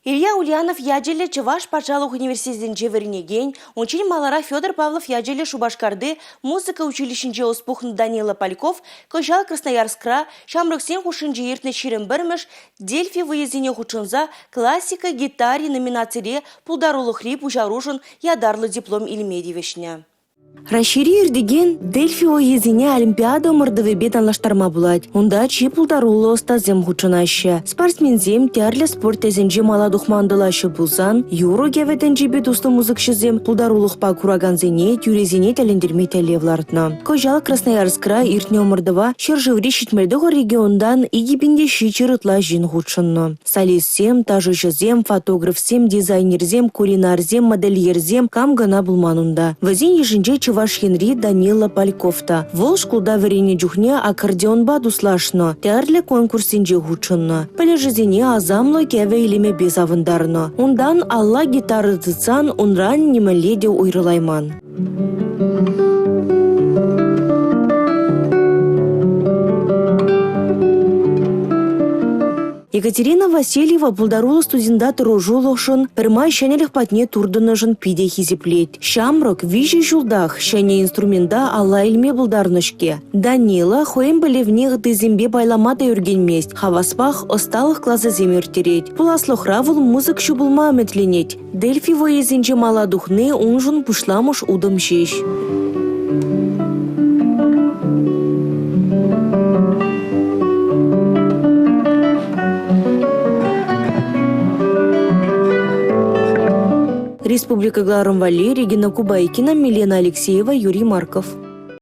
Илья Ульянов ячӗллӗ Чӑваш патшалӑх университетӗнче вӗренекен, унччен маларах Федор Павлов ячӗллӗ Шупашкарти музыка училищинче ӑс пухнӑ Данила Пальков кӑҫал Красноярскра ҫамрӑксен хушшинче иртнӗ 21-мӗш Дельфи вӑййисене хутшӑнса «Классика гитари» номинацире пултарулӑхри пуҫарушӑн ятарлӑ диплом илме тивӗҫнӗ. Раҫҫейре иртекен Дельфи вӑййисене Олимпиада ӑмӑртӑвӗпе танлаштарма пулать. Унта чи пултаруллӑ ӑстасем хутшӑнаҫҫӗ. Спортсменсем тӗрлӗ спорт тӗсӗнче мала тухма ӑнтӑлаҫҫӗ пулсан, юрӑ-кӗвӗ тӗнчипе туслӑ музыкҫӑсем пултарулӑхпа куракансене, тӳресене тӗлӗнтерме тӗллев лартнӑ. Кӑҫал Красноярскра иртнӗ ӑмӑртӑва ҫӗршыври 79 регионтан 2700 ытла ҫын хутшӑннӑ. Солистсем, ташӑҫӑсем, фотографсем, дизайнерсем, кулинарсем, модельерсем кам кӑна пулман унта. Вӗсен йышӗнче Чӑваш Енри Данила Пальков та. Вӑл шкулта вӗреннӗ чухне аккордеонпа туслашнӑ, тӗрлӗ конкурссенче хутшӑннӑ. Пӗлӗшӗсене асамлӑ кӗвӗ илемӗпе савӑнтарнӑ. Унтан алла гитара тытсан унран нимӗнле те уйрӑлайман. Екатерина Васильева пултаруллӑ студента тӑрӑшулӑхшӑн, пӗрмай ҫӗнӗлӗх патне туртӑннӑшӑн питӗ хисеплет. Ҫамрӑк виҫӗ ҫултах ҫӗнӗ инструмента алла илме пултарнӑ-ҫке. Данила хӑйӗн пӗлӗвне ыттисемпе пайлама та ӳркенмест, хаваспах ӑсталӑх класӗсем ирттерет. Пуласлӑхра вӑл музыкҫӑ пулма ӗмӗтленет. Дельфи вӑйӑсенче мала тухни уншӑн пуҫламӑш утӑм ҫеҫ. Республика кӑларӑм валли Регина Кубайкина, Милена Алексеева, Юрий Марков.